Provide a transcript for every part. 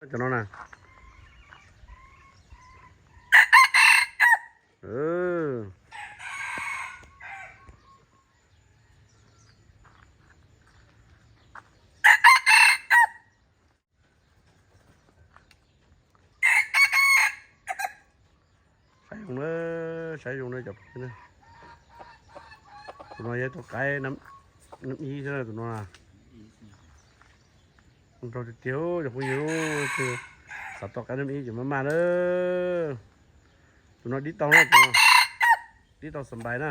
Cov no na. Saib zoo na, saib zoo na cov phooj ywg na. Tus no yog tus qaib nab ib xwb na tus no na. Zoo tiag tiag cov phooj ywg, xav tau qaib nab ib ces maj maj na. Tus no dib tau na, dib tau xam npais na.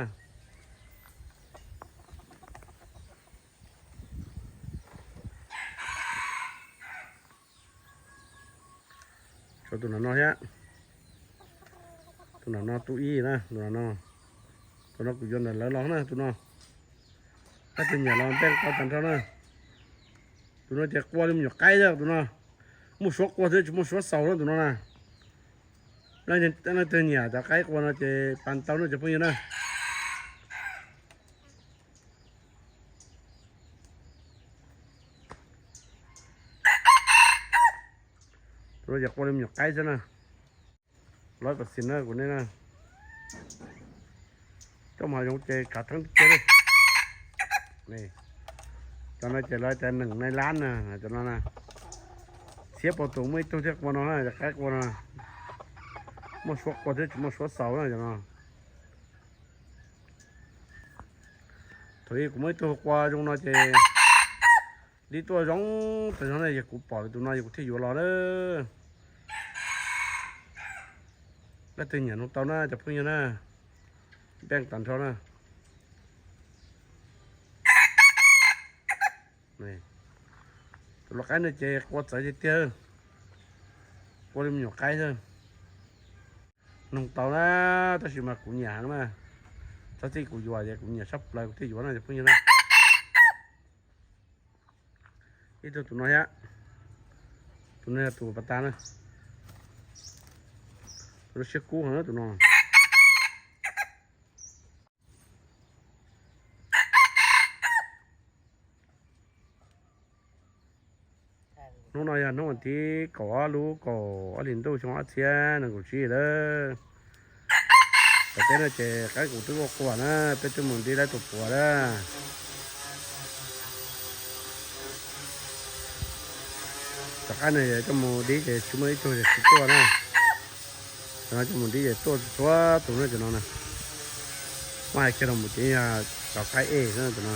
Tshuav tus no no thiab. Tus no no tus ib na, tus no no. Tus no kuv yuav ntawm lawv los na tus no. Leej twg nyiam los npeej tau tag nrho na. Tus no ces qua li me nyuam qaib xwb tus no. Muaj suab qua xwb tsis muaj suab xaus na tus no na. Leej twg nyiam cov qaib qua no ces pas tau na cov phooj ywg na. Tus no ces qua li me nyuam qaib xwb na. Lawv kom xim na kuv nej na. Coj mus hav zoov ces khav theeb tiag tiag li. Cov no ces lawv tias neeg nai lab na, cov no na. Txhiab pua tus muaj ib tug thiaj qua no na, cov qaib qua no. Muaj suab qua thiab tsis muaj suab xaus na cov no. Thaum ub kuv muaj ib tug qua zoo no ces dib tuaj zoo tas zog na, yog kuv pom tus no yog kuv thiaj yuav los na. Leej twg nyiam noog tau na cov phooj ywg na, npeej tag nrho na. Tus lau qaib no ces qua txawv tiag tiag, qua li me nyuam qaib xwb. Noog tau na, tab sis mas kuv nyiam heev na. Txhob txij kuv yuav ces kuv nyiam tshaj plaws kuv thiaj yuav na cov phooj ywg na. Ib tug tus no thiab, tus no yog tus pas tas na. Tus no siab kub heev tus no. Hnub no yog hnub vas thib kaum ob lub kaum ob hlis ntuj xyoo ob txhiab nees nkaum tsib lawm. Tom peb no ces qaib kuv twb ua quas na, peb twb mus dib lawv tus puav na. Cov qaib no coj mus dib ces tsis muaj ib tug tsis tuaj na. Cov no coj mus dib ces tuaj txhua tus na cov no na. Muab hais kiag los mus ces yog cov qaib ej na cov no.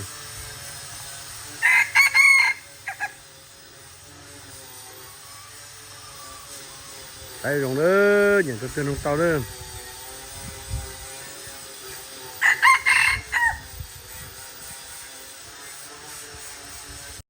Saib zoo lawm, nyiam tus twg noog tau lawm.